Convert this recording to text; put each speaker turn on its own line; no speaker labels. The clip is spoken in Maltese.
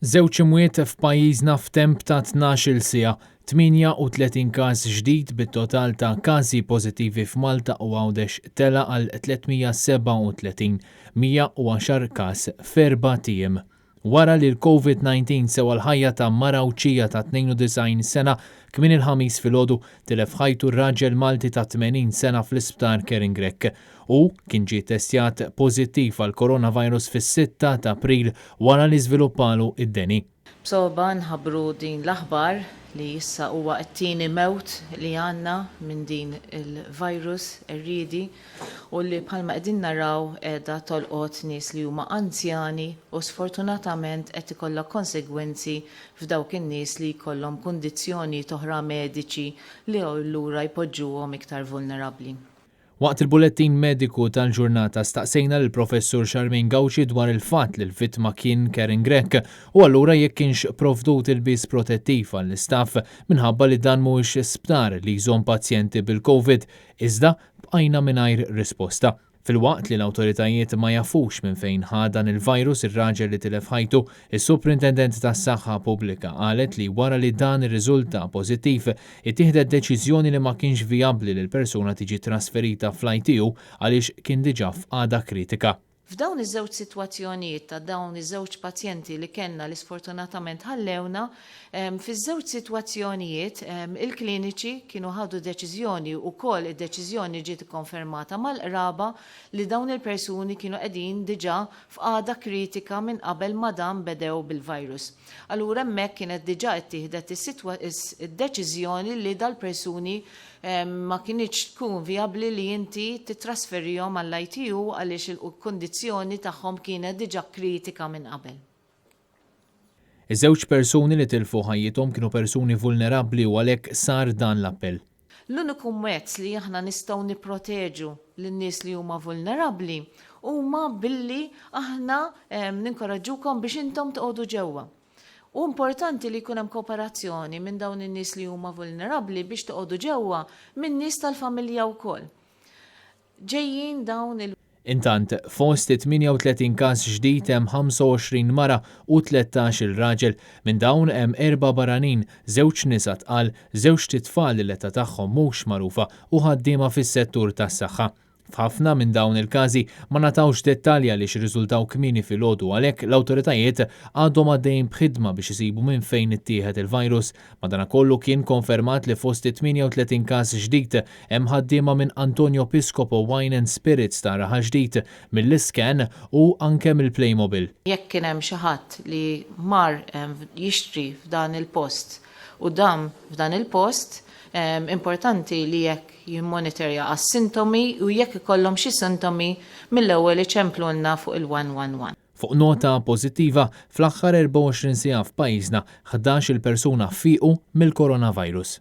Żewġ imwiet f'pajjiżna f'temp ta' 12-il siegħa, 38 każ ġdid bit-total ta' każi pożittivi f'Malta u Għawdex tela' għal 337, 110 każ f'erbat ijiem. Wara li l-Covid 19 sewa l-ħajja ta' mara Għawdxija ta' 92 sena, kmieni l-Ħamis filgħodu tilef ħajtu raġel Malti ta' 80 sena fl-Isptar Karen Grech. Hu kien ġie ttestjat pożittiv għall-coronavirus fis-sitta t'April wara li żviluppalu d-deni.
B'sogħba nħabbru din l-aħbar li issa huwa t-tieni mewt li għandna minn din il-virus qerriedi u li bħalma qegħdin naraw qiegħda tolqot nies li huma anzjani u sfortunatament qed ikollha konsegwenzi f'dawk in-nies li jkollhom kundizzjonijiet oħra mediċi li allura jpoġġuhom iktar vulnerabbli.
Waqt il-bulettin mediku tal-ġurnata staqsejna lill-Professur Charmaine Gauci dwar il-fatt li l-vittma kien Karen Grech u allura jekk kienx provdut ilbies protettiv għall-istaff minħabba li dan mhuwiex sptar li jżomm pazjenti bil-Covid, iżda bqajna mingħajr risposta. Filwaqt li l-awtoritajiet ma jafux minn fejn ħa dan il-virus ir-raġel li tilef ħajtu, is-Suprintendent tas-Saħħa Pubblika qalet li wara li dan irriżulta pożittiv, ittieħdet deċiżjoni li ma kienx vijabbli li l-persuna tiġi trasferita fl-ITU għaliex kien diġà f'qagħda kritika.
F'dawn iż-żewġ sitwazzjonijiet ta' dawn iż-żewġ pazjenti li kellna li sfortunatament ħallewna, fiż-żewġ sitwazzjonijiet il-kliniċi kienu ħadu deċiżjoni wkoll id-deċiżjoni ġiet ikkonfermata mal-qraba li dawn il-persuni kienu qegħdin diġà f'qagħda kritika minn qabel ma dan bedew bil-virus. Allura hemmhekk kienet diġà ittieħdet id-deċiżjoni li dal-persuni ma kinitx tkun vijabbli li inti tittrasferihom għall-ITU għaliex il-kundizzjoni tagħhom kienet diġà kritika minn qabel.
Iż-żewġ persuni li tilfu ħajjithom kienu persuni vulnerabbli u għalhekk sar dan l-appell.
L-uniku mezz li aħna nistgħu nipproteġu lin-nies li huma vulnerabbli huma billi aħna ninkoraġġukom biex intom toqogħdu ġewwa. Hu importanti li jkun hemm kooperazzjoni minn dawn in-nies li huma vulnerabbli biex toqogħdu ġewwa min-nies tal-familja wkoll. Ġejjin dawn il.
Intant, fost it-38 każ ġdid hemm 25 mara u 13 il raġel. Minn dawn hemm erba' barranin, żewġ nisa tqal, żewġt itfal li l-età tagħhom mhux magħrufa u ħaddiema fis-settur tas-saħħa. F'ħafna minn dawn il-każi ma ngħatawx dettalji għaliex irriżultaw kmieni filgħodu għalhekk l-awtoritajiet għadhom għaddejjin b'ħidma biex isibu minn fejn ittieħed il-virus. Madanakollu kien konfermat li fost it-38 każ ġdid hemm ħaddiema minn Antonio Piscopo Wine and Spirits ta' Raħal Ġdid, mill-Iscan u anke mill-Playmobil.
Jekk kien hemm xi ħadd li mar jixtri f'dan il-post u dam f'dan il-post, importanti li jekk jimmoniterja għas-sintomi u jekk ikollhom xi sintomi mill-ewwel iċemplulna fuq il-111.
Fuq nota pożittiva, fl-aħħar 24 siegħa f'pajjiżna, 11-il persuna fiequ mill-coronavirus.